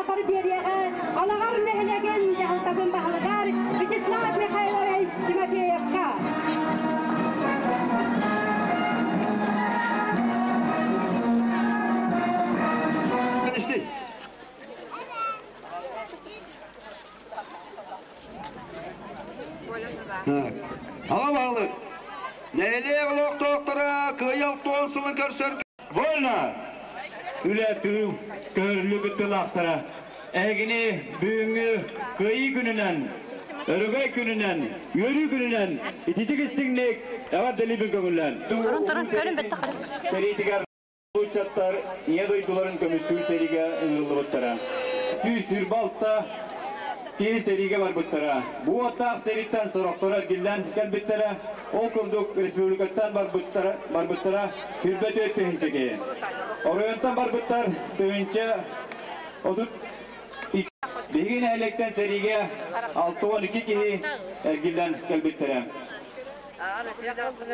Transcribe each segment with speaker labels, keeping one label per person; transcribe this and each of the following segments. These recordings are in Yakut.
Speaker 1: бэлэхтэри биэриэҕэ Алаҕар нэһилиэгин дьаһалтатын баһылыгар Вячеслав Михайлович Тимофеевка.
Speaker 2: Аҕа баһылык, нэһилиэк олохтоохторо Кыайыы алтуон сылын көрсөр Вольно!
Speaker 3: Үлэ тыыл көһөрүллүү кыттыылаахтара эһигини бүгүҥҥү Кыайыы күнүнэн, Өрөгөй күнүнэн, Үөрүү күнүнэн ититик истиҥник эҕэрдэлиибин көҥүллээн.
Speaker 4: Турун турун көрүн бэттэх.
Speaker 3: Сэриитигэр Ыччаттар Ийэ дойдуларын көмүскүүр сэриигэ ыҥырыллыбыттара. 126 киһи сэриигэ барбыттара. Бу уоттаах сэрииттэн сорохторо эргиллэн кэлбиттэрэ. Ол курдук республикаттан барбыттара, барбыттара 24 тыһыынча киһи. Оройуонтан барбыттар тыһыынча 32. Биһиги нэһилиэктэн сэриигэ 62 киһи эргиллэн кэлбиттэрэ.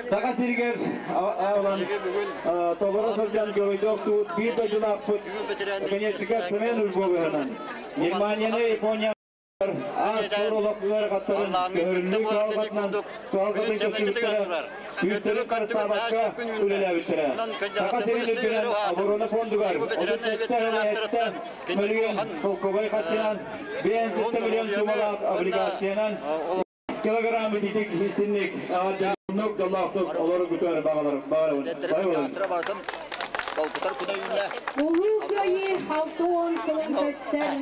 Speaker 3: Саха сиригэр аалан толоро сылдьан геройдоох биир дойдулаахпыт Конечников Семен Ульговыһынан Германияны Япония аас-туор олох ыарахаттарын көһөрүллүү кыһалҕатынан кыһалҕатын көрсүбүттэрэ, күүстэрин харыстаабакка үлэлээбиттэрэ. Саха сирин үрдүнэн оборона фондугар 37 мөлүйүөн солкуобай харчынан, 57 миллион суумалаах облигациянан Килограмм ититик истинник эҕэрдэ дьоллоохтук олору күтэр баҕалар баҕарабын.
Speaker 5: Долгутар күнэ үүннэ.
Speaker 1: Улуу Кыайыы 60 сылын көрсөн,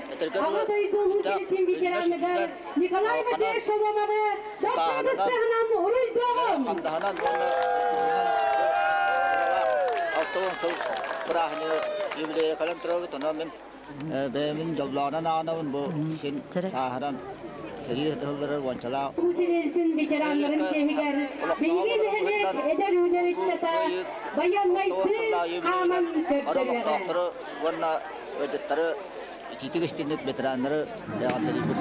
Speaker 1: Аҕа дойду улуу сэриитин ветераныгар Николай Матвеевич Соломовы даппаабыттаһынан уруйдуоҕум!
Speaker 5: Хамдаһынан уонна 60 сыл бырааһынньыгы юбилейа кэлэн турабыт. Онон мин бэйэмин дьоллоонон аанабын бу син сааһыран сэрии ыһылларар уончалаах
Speaker 1: Улуу ветераннарын чиэһигэр биһиги нэһилиэк эдэр үүнэр ыччата байыаннайдыы хааман
Speaker 5: бары
Speaker 1: көрдөрүөҕэ.
Speaker 5: олохтоохтору уонна ыалдьыттары итиитик истинник ветераннары эҕэрдэлиибит.